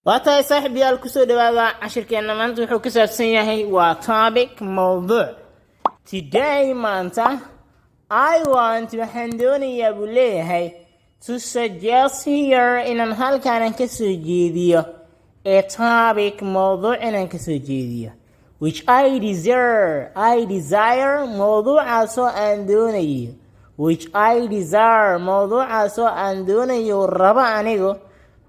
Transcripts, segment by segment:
Waa tahay, saaxiibayaal, kusoo dhawaada cashirkeenna. Maanta wuxuu ku saabsan yahay waa topic, mowduuc. Today, maanta, I want, waxaan doonayaa buu leeyahay, to suggest here, inaan halkaanan ka soo jeediyo, a topic, mowduuc inaan ka soo jeediyo, which I desire, I desire, mowduucaasoo aan doonayo, which I desire, mowduucaasoo aan doonayo, rabo anigu,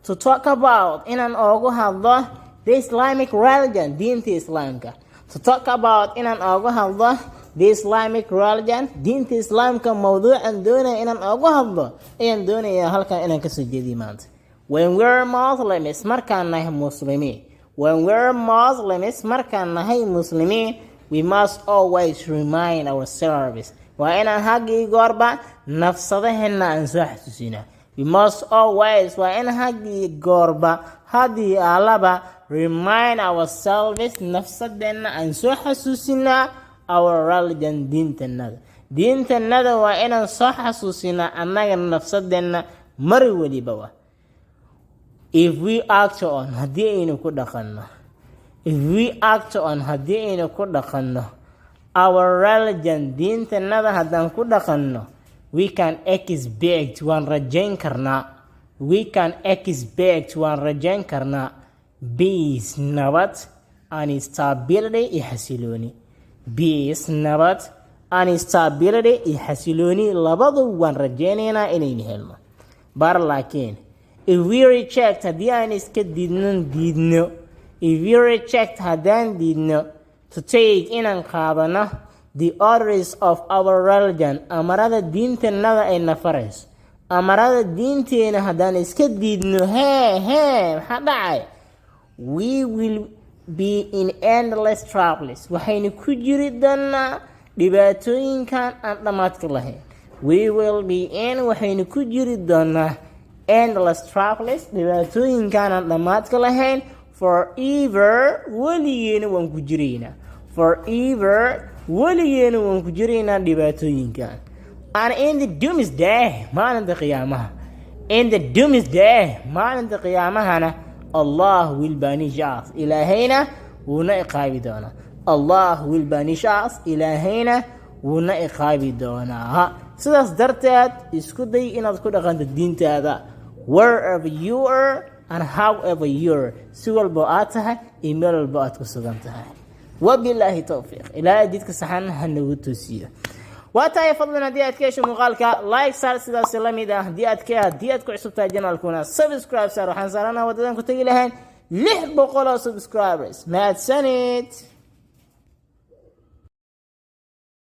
to talk about, inaan oogu hadlo, the Islamic religion, diinta Islaamka. To talk about, inaan oogu hadlo, the Islamic religion, diinta Islaamka. Mowduucan doonaya inaan oogu hadlo ayaan doonayaa halkan inaan kasoo jeediyo maanta. When we're Muslims, markaan nahay Muslimiin, when we're Muslims, markaan nahay Muslimiin, we must always remind ourselves, waa inaan haggii goorba nafsadaheena aan soo xasuusinaa. We must always, waa in haggii goorba, haddii alaba, remind ourselves, nafsadeenna aan soo xasuusinaa, our religion, diintanada. Diintanada waa inaan soo xasuusinaa annaga nafsadeenna mar weliba wa. If we act on, haddii aynu ku dhaqanno, if we act on, haddii aynu ku dhaqanno, our religion, diintanada haddaan ku dhaqanno, we can expect, waan rajayn karnaa, we can expect, waan rajayn karnaa, peace, nabad, and stability, iyo xasilooni. Peace, nabad, and stability, iyo xasilooni, labadu waan rajaynaynaa inaynu helno. But, laakiin, if we reject, haddii aan iska diidno diidno, if we reject, haddaan diidno, to take, inaan qaadano, the orders of our religion, amarada diintanada ay nafarayso, amarada diinteena haddaan iska diidno, hee hee, maxaa dhacay? We will be in endless troubles, waxaynu ku jiri doonaa dhibaatooyinkan aan dhammaadka lahayn. We will be in, waxaynu ku jiri doonaa, endless troubles, dhibaatooyinkan aan dhammaadka lahayn, forever, weligeena waan ku jiraynaa. Forever, weligeena waan ku jiraynaa dhibaatooyinkan. And in the doomsday, maalinta qiyaamaha, in the doomsday, maalinta qiyaamahana, Allah will punish us, Ilaahayna wuuna iqaabi doonaa. Allah will punish us, Ilaahayna wuuna iqaabi doonaa. Sidaas darteed isku day inaad ku dhaqanto diintaada wherever you are and however you are, si walbo aad tahay iyo meel walbo aad ku sugan tahay. Wabilaahi towfiiq. Ilaahay jidka saxan ha nagu toosiyo. Waa tahay, fadlan haddii aad ka hesho muuqaalka, like saar. Sidaas la mid ah haddii aad ku cusub tahay channelkuna, subscribe saar. Waxaan saaranaha waddadan ku tegi lahayn 600 oo subscribers. Mahadsanid.